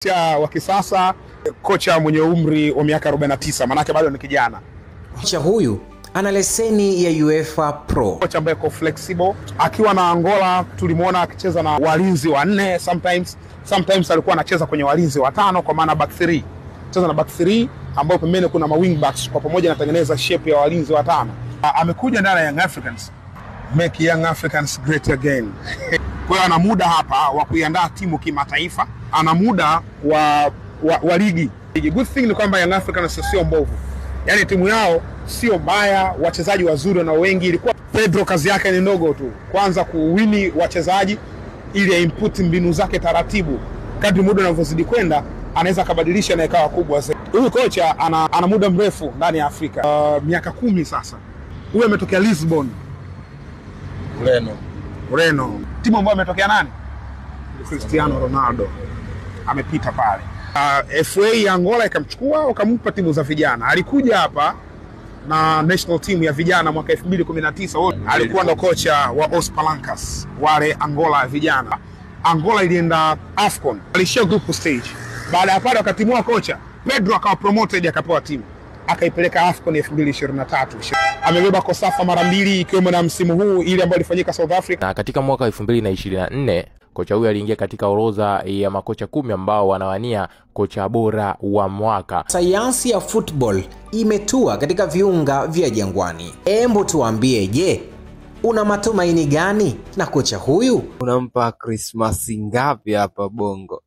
Kocha wa kisasa, kocha mwenye umri wa miaka 49, manake bado ni kijana. Kocha huyu ana leseni ya UEFA Pro. Kocha ambaye yuko flexible. Akiwa na Angola tulimuona akicheza na walinzi wanne sometimes, sometimes alikuwa anacheza kwenye walinzi watano, kwa maana back 3. Cheza na back 3 ambao pembeni kuna ma wing backs, kwa pamoja anatengeneza shape ya walinzi watano. Amekuja ndani ya Young Africans, make Young Africans great again. Kwa hiyo ana muda hapa wa kuiandaa timu kimataifa, ana muda wa ligi. Good thing ni kwamba Young Africans sio mbovu, yaani timu yao sio mbaya, wachezaji wazuri na wengi. Ilikuwa Pedro kazi yake ni ndogo tu, kwanza kuwini wachezaji ili input mbinu zake taratibu. Kadri muda unavyozidi kwenda anaweza akabadilisha na ikawa kubwa zaidi. Huyu kocha ana muda mrefu ndani ya Afrika, miaka 10 sasa. Huyu ametokea Lisbon, Ureno. Timu ambayo ametokea nani? Cristiano Ronaldo amepita pale. FA ya Angola ikamchukua wakampa timu za vijana. Alikuja hapa na national team ya vijana mwaka 2019. Alikuwa ndo kocha wa Os Palancas wale Angola vijana. Angola ilienda AFCON, alishia group stage. Baada ya pale wakatimua kocha Pedro, akawa promoted akapewa timu akaipeleka AFCON 2023. Amebeba Kosafa mara 2 ikiwemo na msimu huu ile ambayo ilifanyika South Africa. Na katika mwaka 2024 kocha huyu aliingia katika orodha ya makocha 10 ambao wanawania kocha bora wa mwaka. Sayansi ya football imetua katika viunga vya Jangwani. Embo tuambie, je, una matumaini gani na kocha huyu? Unampa Christmas ngapi hapa Bongo?